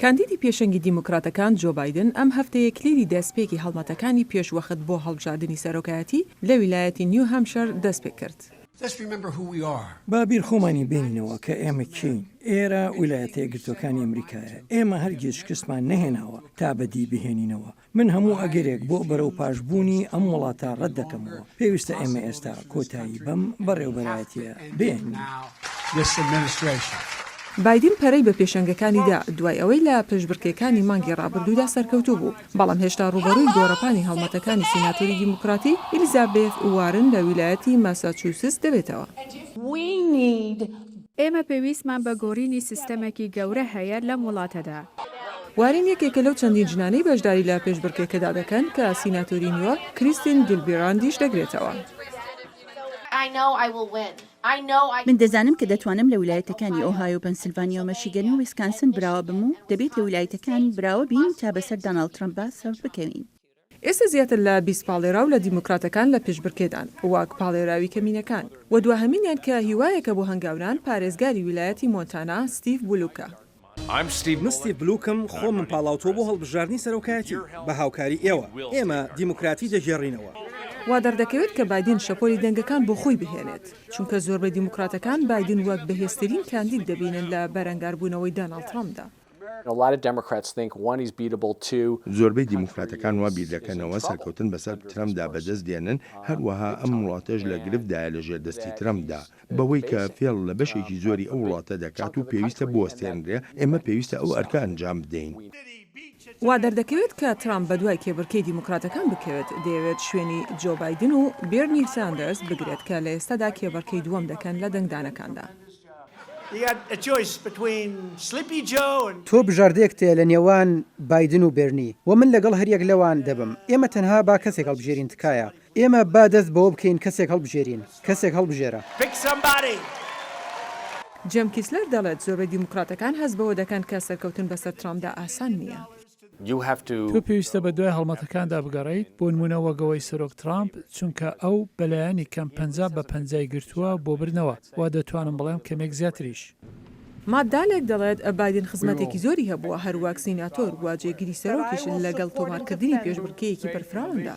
کاندیدی پێشەنگی دیموکراتەکان جۆ بایدن ئەم هەفتەیە کلیلی دەستپێکی هەڵمەتەکانی پێشوەخت بۆ هەڵبژاردنی سەرۆکایەتی لە ویلایەتی نیو هامشەر دەستپێکرد. با بیر خۆمانی بێنینەوە کە ئێمە کێین. ئێرە ویلایەتە یەکگرتووەکانی ئەمریکایە. ئێمە هەرگیز شکستمان نەهێناوە تا بەدی بهێنینەوە. من هەموو ئەگەرێک بۆ بەرەوپاشبوونی ئەم وڵاتە ڕەت دەکەمەوە. پێویستە ئێمە ئێستا کۆتایی بەم بەڕێوەبەرایەتییە بێنین. بایدن پەرەی بە پێشەنگەکانی دا دوای ئەوەی لە پێشبڕکێکانی مانگی ڕابردوودا سەرکەوتوو بوو، بەڵام هێشتا ڕووبەڕووی گۆڕەپانی هەڵمەتەکانی سیناتۆری دیموکراتی ئیلیزابێث وارن لە ویلایەتی ماساچوستس دەبێتەوە. ئێمە پێویستمان بە گۆرینی سیستەمێکی گەورە هەیە لەم وڵاتەدا. وارین یەکێکە لەو چەندین ژنانەی بەشداری لە پێشبڕکێکەدا دەکەن کە سیناتۆری نیویۆرک کریستین گیلبیراندیش دەگرێتەوە. من دەزانم کە دەتوانم لە ویلایەتەکانی ئۆهایۆ و پەنسلڤانیا و مەشیگەن و ویسکانسن براوە بم و دەبێت لە ویلایەتەکان براوە بین تا بەسەر داناڵد ترەمپدا سەربکەوین. ئێستا زیاتر لە 20 پاڵێراو لە دیموکراتەکان لە پێشبڕکێدان وەک پاڵێراوی کەمینەکان و دواهەمینیان کە هیوایەکە بۆ هەنگاونان پارێزگاری ویلایەتی مۆنتانا ستیڤ بولوکە. من ستیڤ بلوکم، خۆمم پاڵاوتووە بۆ هەڵبژاردنی سەرۆکایەتی، بە هاوکاری ئێوە، ئێمە دیموکراتی دەگێڕینەوە. وا دەردەکەوێت کە بایدن شەپۆلی دەنگەکان بۆ خۆی بهێنێت، چونکە زۆربەی دیموکراتەکان بایدن وەک بەهێزترین کاندید دەبینن لە بەرەنگاربوونەوەی داناڵد ترەمپدا. زۆربەی دیموکراتەکان وا بیردەکەنەوە سەرکەوتن بەسەر ترەمپدا بەدەست دێنن، هەروەها ئەم وڵاتەش لە گرفتدایە لەژێر دەستی ترەمپدا. بەوەی کە فێڵ لە بەشێکی زۆری ئەو وڵاتە دەکات و پێویستە بوەستێنرێ، ئێمە پێویستە ئەو ئەرکە ئەنجام بدەین. وا دەردەکەوێت کە ترامپ بەدوای کێبڕکێی دیموکراتەکان بکەوێت، دەیەوێت شوێنی جۆ بایدن و بێرنی ساندەرز بگرێت کە لە ئێستادا کێبڕکێی دووەم دەکەن لە دەنگدانەکاندا. تۆ بژاردەیەکت هەیە لە نێوان بایدن و بێرنی و من لەگەڵ هەریەک لەوان دەبم. ئێمە تەنها با کەسێک هەڵبژێرین تکایە. ئێمە با دەست بەوە بکەین کەسێک هەڵبژێرین. کەسێک هەڵبژێرە. جێم کیسلەر دەڵێت زۆربەی دیموکراتەکان هەست بەوە دەکەن کە سەرکەوتن بەسەر ترامپدا ئاسان نییە. تۆ پێویستە بەدوای هەڵمەتەکاندا بگەڕێیت، بۆ نموونە وەک ئەوەی سەرۆک ترامپ، چونکە ئەو بەلایەنی کەم 50 بە پەنجای گرتووە بۆ بردنەوە، و دەتوانم بڵێم کەمێک زیاتریش. مات دالێک دەڵێت بایدن خزمەتێکی زۆری هەبووە هەر وەک سیناتۆر و جێگری سەرۆکیش لەگەڵ تۆمارکردنی پێشبڕکێیەکی بەرفراواندا.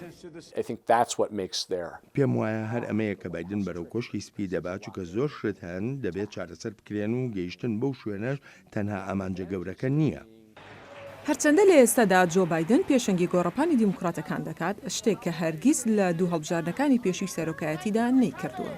پێم وایە هەر ئەمەیە کە بایدن بەرەو کۆشکی سپی دەبات، چونکە زۆر شت هەن دەبێت چارەسەر بکرێن و گەیشتن بەو شوێنەش تەنها ئامانجە گەورەکە نییە. هەرچەندە لە ئێستادا جۆ بایدن پێشەنگی گۆڕەپانی دیموکراتەکان دەکات، شتێک کە هەرگیز لە دوو هەڵبژاردنەکانی پێشووی سەرۆکایەتیدا نەیکردووە.